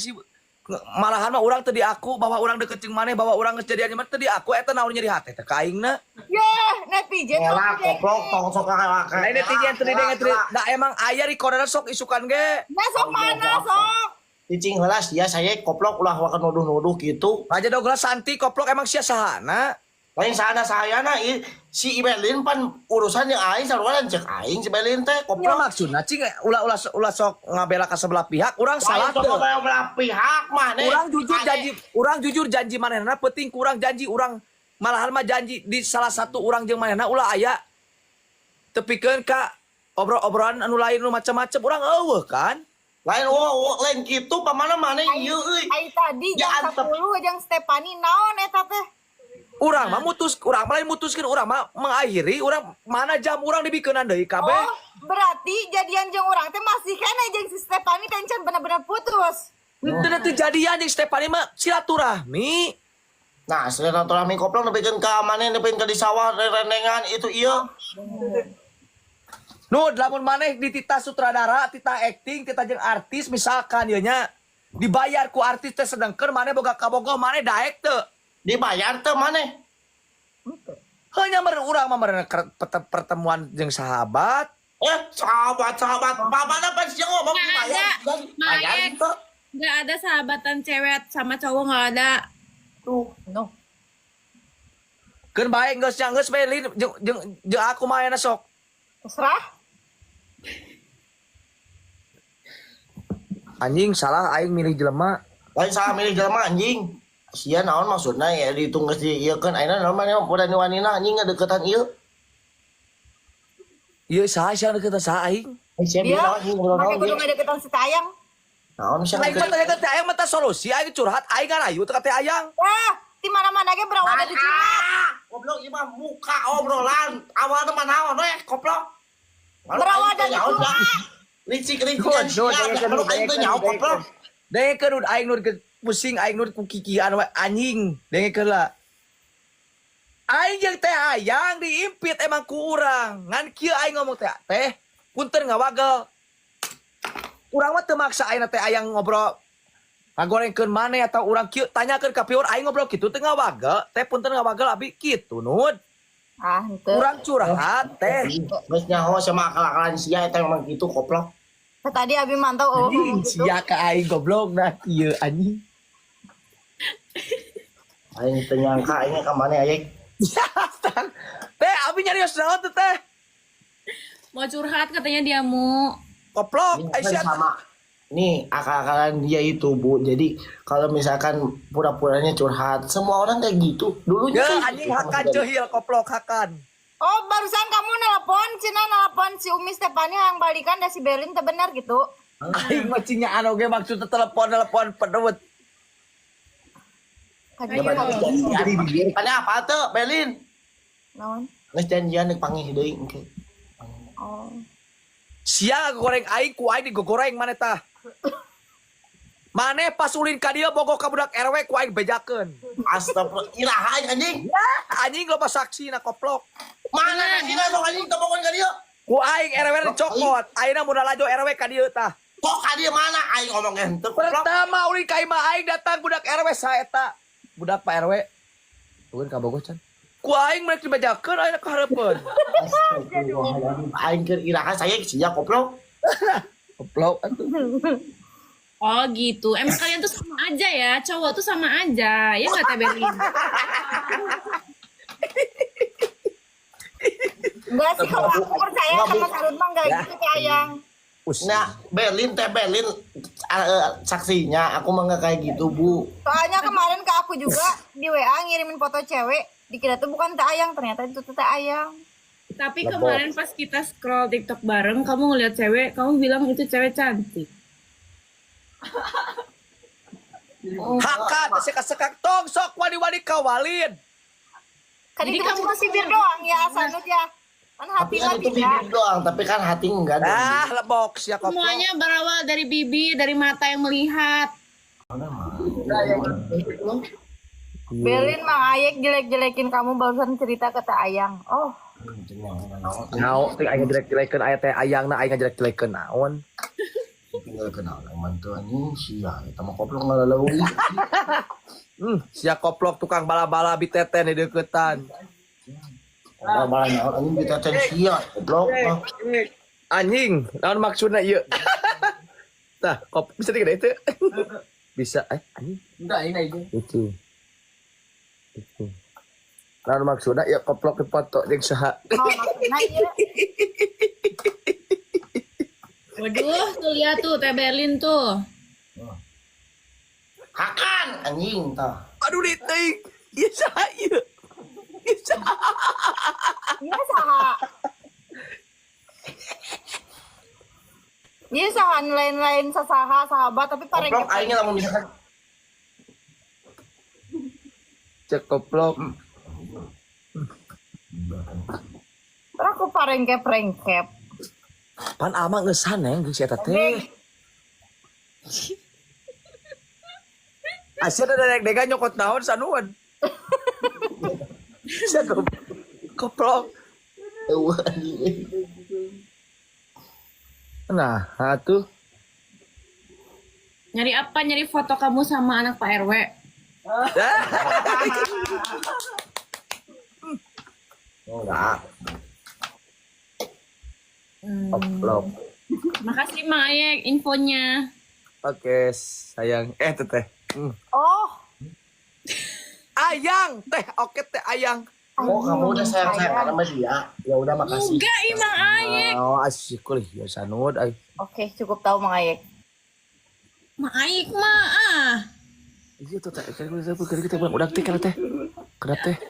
si malahan mah urang teu diaku bahwa urang deket jeung maneh, bahwa urang geus jadian jeung maneh teu diaku, eta naon nyeri hate teh ka aingna. Yeh, netizen Ngelak sok koplok tong sok kakak. Lain netizen teu didenge teu da emang aya recorder sok isukan ge. Nah, sok mana sok? Cicing heula sia saya koplok ulah waka nuduh-nuduh gitu. Raja Douglas Santi koplok emang sia sahana. Lain sana sayana si Ibelin pan urusan yang aing sarua cek aing si Belin teh Ya koplok. maksudna cing ulah ulah ulah sok ngabela ka sebelah pihak, urang salah Lain sok teu. belah pihak mah nih. Urang jujur janji, urang jujur janji manehna penting kurang janji urang malahan mah janji di salah satu urang jeung manehna ulah aya tepikeun ka obrol-obrolan anu lain nu macam-macam urang eueuh kan. Lain oh, lain gitu pamana maneh ieu euy. Ai tadi Ya, jam antep. 10 jeung Stefani naon eta teh? Urang mah mutus, urang mah lain mutuskeun, urang mah mengakhiri, urang mana jam urang dibikeunan deui kabeh. Oh, berarti jadian jeung urang teh masih keneh jeung si Stefani teh can bener-bener putus. Teu teu jadian jeung Stefani mah silaturahmi. Nah, silaturahmi koplok nepikeun ka maneh nepikeun ka di sawah renengan itu ieu. Nu lamun maneh dititah sutradara, titah acting, titah jeung artis misalkan ieu nya dibayar ku artis teh sedengkeun maneh boga kabogoh maneh daek teu. Dibayar teu maneh? Hanya meureun urang mah meureun pertemuan jeung sahabat. Sahabat-sahabat, pamana pan sia ngomong Nggak dibayar. ada. Bayar Mayek. teu. Nggak ada sahabatan cewek sama cowok nggak ada. Tuh, no. Keun bae geus nya geus bae lin jeung jeung jeung aku mah ayeuna sok. Terserah. Anjing salah aing milih jelema. Lain salah milih jelema anjing. Sia naon maksudna ya ditung geus di ieu keun ayeuna naon maneh wani-wanina anjing ngadeukeutan ieu. Ieu saha sia deukeutan saha aing? Sia Dia naon anjing ngobrol make naon kudu ieu. ngadeukeutan si Tayang. Naon sia Aing mah tanya ke teh ayang mah teh solusi aing curhat aing ngarayu teh ka teh ayang. Wah, di mana-mana ge berawal dari curhat. Goblok ieu mah muka obrolan awalna mah naon we koplok. Berawal dari curhat. Licik-licik sia baru aing teh nyaho koplok. Dengekeun ud aing nur pusing aing nur ku kikian we anjing. Dengekeun lah. Aing jeung teh ayang diimpit emang ku urang. Ngan kieu aing ngomong teh teh punten ngawagel. Urang mah teu maksa aing teh ayang ngobrol ngagorengkeun maneh atau urang kieu tanyakeun ka piur aing ngobrol kitu teh ngawagel. Teh punten ngawagel abi kitu nud. Ah, henteu. Urang curhat teh. Geus nyaho sama akal-akalan sia eta memang kitu koplok. Tadi abi mantau oh Anjing gitu. sia ka aing goblok nah kieu anjing. Aing teu nyangka aing ka maneh aing. Teh abi nyarios naon teh teh? Mau curhat katanya dia mu. Koplok Ini kan Aisyah. sama nih akal-akalan dia itu Bu. Jadi kalau misalkan pura-puranya curhat, semua orang kayak gitu. Dulunya Ya sih anjing gitu sama hakan si ceuhil koplok hakan. Oh, barusan kamu nelpon, Cina nelpon si Umi Stefani yang balikan da si Berlin teh bener gitu. Aing mah cingnya anu ge maksudna telepon-telepon pedewet. Kajian Belin. Tanya apa tuh, Belin? Naon? Geus janjian deuk panggih deui engke. Oh. Sia goreng aing ku aing digogoreng maneh tah. Maneh pas ulin ka dieu bogoh ka budak RW ku aing bejakeun. Astagfirullah, iraha anjing. Ya, anjing loba saksi na koplok. Mana saksina sok anjing teu bogohan ka dieu? Ku aing RW dicokot. Ayeuna mun lalajo RW ka dieu tah. Kok ka dieu mana aing ngomong ge henteu koplok. Pertama ulin ka imah aing datang budak RW saeta. Budak Pak RW. Tungguin ka bogoh can. Ku aing mereka dibejakeun ayeuna ka hareupeun. Astagfirullahaladzim, aing keur iraha saya sia koplok. Koplok atuh. Oh gitu. Emang kalian tuh sama aja ya. Cowok tuh sama aja. Ya nggak Teh Berlin? Enggak sih kalau aku percaya Enggak, sama Bu. Sarut mah enggak Ya. gitu kayak ayang. Nah, Berlin teh Berlin saksinya aku mah nggak kayak gitu, Bu. Soalnya kemarin ke aku juga di WA ngirimin foto cewek, dikira tuh bukan teh ayang, ternyata itu tuh teh ayang. Tapi kemarin pas kita scroll TikTok bareng, kamu ngeliat cewek, kamu bilang itu cewek cantik. Hakan sekak-sekak tong sok wani-wani kawalin. Kan Jadi itu kamu cuma sibir doang ya, Sanut ya. Kan Tapi hati kan mah itu tidak. bibir doang, tapi kan hati enggak dong. Ah, lebok sia koplok. Semuanya berawal dari bibir, dari mata yang melihat. Belin Mang Ayek jelek-jelekin kamu barusan cerita ke teh ayang. Oh, Nao teh aing jelek-jelekeun aya teh ayangna aing jelek-jelekeun naon. Tinggal kenal mantu anjing sia eta mah koplok ngalaleuwi. Sia koplok tukang bala-bala biteten di deketan. Bala-bala nyaho anjing biteten sia goblok. Anjing, naon maksudna ieu? Tah, kop bisa digede itu? Bisa, anjing. Enggak ini aja. Itu. Itu. Naon maksudna ieu koplok dipoto jeung saha? Oh, maksudna ieu. Waduh, tuh lihat tuh Teh Berlin tuh. Hakan anjing tah. Aduh teuing. Ieu saha ieu? Ieu saha? Ieu saha? Ieu saha nu lain-lain sasaha sahabat tapi pareng Koplok aing lamun misalkan Cek koplok. Terus aku parengkep-rengkep. Pan ama geus saneng geus eta teh. Asia ada deg-degan nyokot naon sanuan. Sia koplok. Eueuh anjing. Nah, atuh. Nyari apa? Nyari foto kamu sama anak Pak RW. Enggak. Koplok. Makasih Mang Ayek infonya. Oke, sayang. Teteh. Oh, Ayang, teh. Oke, teh ayang. Oh, kamu udah sayang-sayang sama dia. Ya udah makasih. Enggak, Imang Ayek. Oh, asyik ya sanud ay. Oke, cukup tahu Mang Ayek. Mang Ayek mah ah. Iya tuh teh, kita kita udah teh kana teh. Kana teh.